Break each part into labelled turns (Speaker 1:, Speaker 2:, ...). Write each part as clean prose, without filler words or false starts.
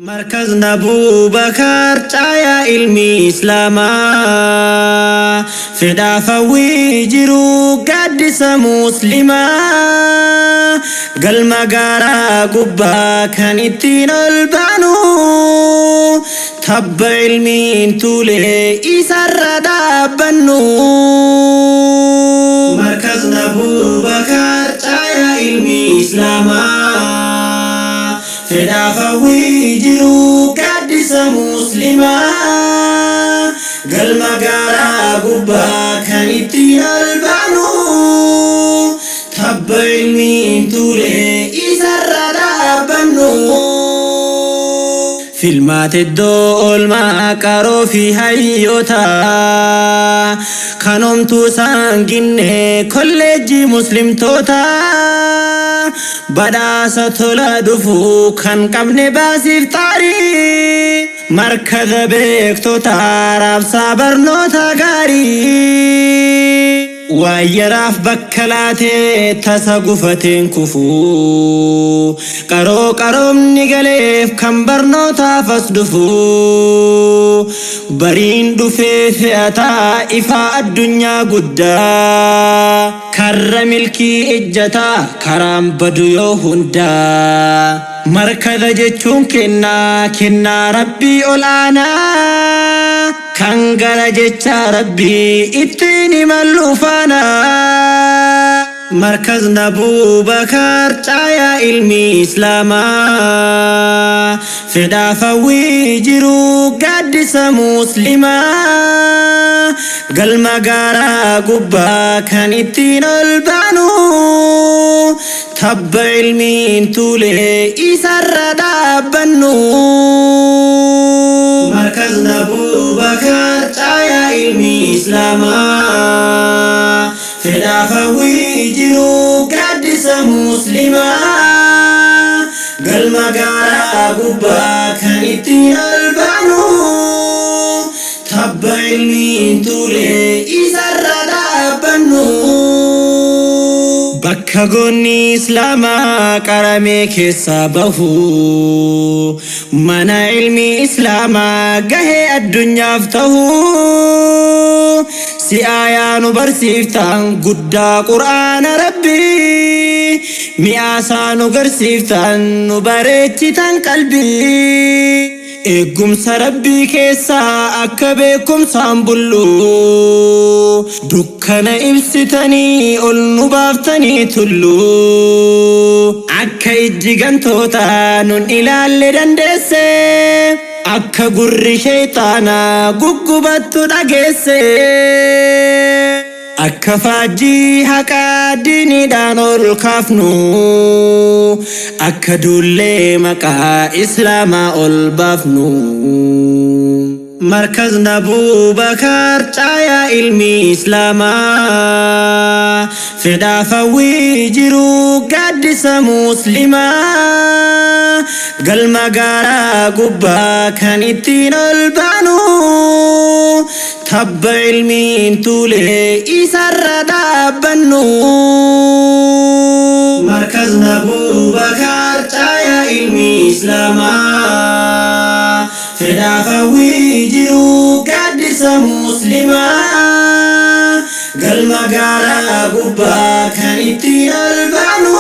Speaker 1: Markazni Abuubakar caayaa ilmi Islaamaa fedhaaf hawwii jiru gaaddisa Muslimaa galma gaaraa gubbaa kan ittiin ol baanu tabba ilmiin tuulee isarra dhaabbannu. Markazni Abuubakar caayaa ilmi Islaamaa fedhaaf hawwii jiru gaaddisa Muslimaa galma gaaraa gubbaa kan ittiin ol baanu tabba ilmiin tuulee isarra dhaabbannu. Filmaata iddoo oolmaa qaroo fi hayyoota kan homtuu isaan ginne kolleejjii Muslimtoota badhaasa tola dhufu kan qabne baasiif xaarii markaza beektota raabsaa barnoota gaarii. Waan yaraaf bakka laatee tasa gufateen kufu qaroo qaroomni galeef kan barnootaaf as dhufu bariin dhufee fe'ataa ifaa addunyaa guddaa karra milkii ejjataa karaan badu yoo hundaa. Markaza jechuun kennaa kennaa Rabbii ol'aanaa kan gara jecha Rabbii ittiin imallu faana. Markazni Abuubakar caayaa ilmi Islaamaa fedhaaf hawwii jiru gaaddisa Muslimaa galma gaaraa gubbaa kan ittiin ol baanu tabba ilmiin tuulee isarra dhaabbannu. Markazni Abuubakar caayaa ilmi Islaamaa fedhaaf hawwii jiru gaaddisa Muslimaa galma gaaraa gubbaa kan ittiin ol baanu tabba ilmiin tuulee isarra dhaabbannu. Bakka goonni Islaamaa qaramee keessaa bahu mana ilmi Islaamaa gahee addunyaaf tahu si aayaa nu barsiiftan guddaa Qur'aana Rabbii mi'aasaa nu garsiiftan nu bareechitan qalbii eegumsa Rabbii keessaa akka beekumsaan bullu dukkana ibsitanii ol nu baaftanii tullu akka ijji gantoota nun ilaalle dandeesse akka gurri sheeyxaanaa guggubattu dhageesse akka faajjii haqaa diiniidhaan ol kaafnu akka duullee maqaa Islaamaa ol baafnu. Markazni Abuubakar caayaa ilmi Islaamaa fedhaaf hawwii jiru gaaddisa Muslimaa galma gaaraa gubbaa kan ittiin ol baanu tabba ilmiin tuulee isarra dhaabbannu. Markazni Abuubakar caayaa ilmi Islaamaa fedhaaf hawwii jiru gaaddisa Muslimaa galma gaaraa gubbaa kan ittiin ol baanu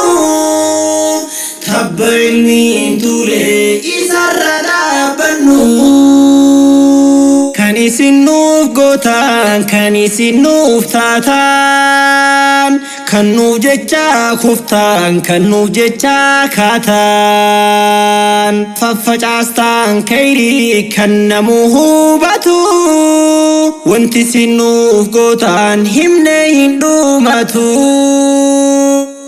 Speaker 1: tabba ilmiin tuulee isarra dhaabbannu. Kan isin nuuf gootan kan isin nuuf taatan kan nuuf jecha kuftan kan nuuf jecha kaatan faffacaastaan kayrii kan namuu hubatu wanti isin nuuf gootan himne hin dhumatu.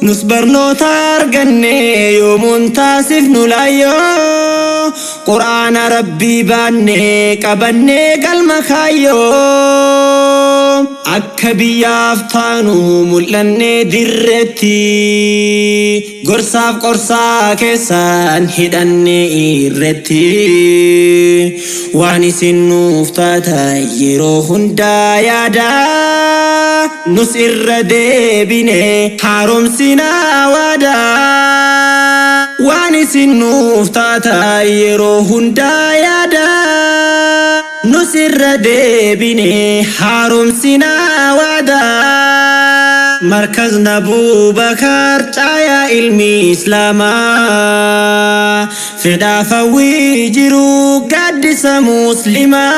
Speaker 1: Nus barnoota arganne yoomuun taasifnu laayyoo Qur'aana Rabbii baanne qabanne galma kaayyoo akka biyyaaf taanu mul'anne dirreetti gorsaaf qorsaa keessaan hidhanne irretti waan isin nuuf taatan yeroo hundaa yaada nus irra deebine haaromsinaa waadaa. Waan isin nuuf taata yeroo hundaa yaada. Nus irra deebine haaromsinaa waadaa. Markazna Abuubakar caayaa ilmi Islaamaa. Fedhaaf hawwii jiru gaaddisa Muslimaa.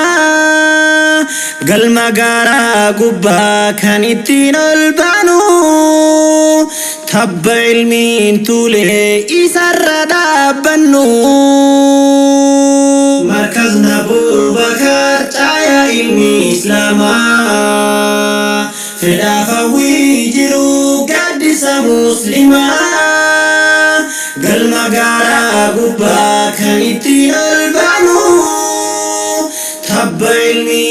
Speaker 1: Galma gaaraa gubbaa kan ittiin ol baanu. Tabba ilmiin tuulee isarra dhaabbannu. Markazna Abuubakar caayaa ilmi Islaamaa. Fedhaaf hawwii jiru gaaddisa Muslimaa. Galma gaaraa gubbaa kan ittiin ol baanu. Tabba ilmiin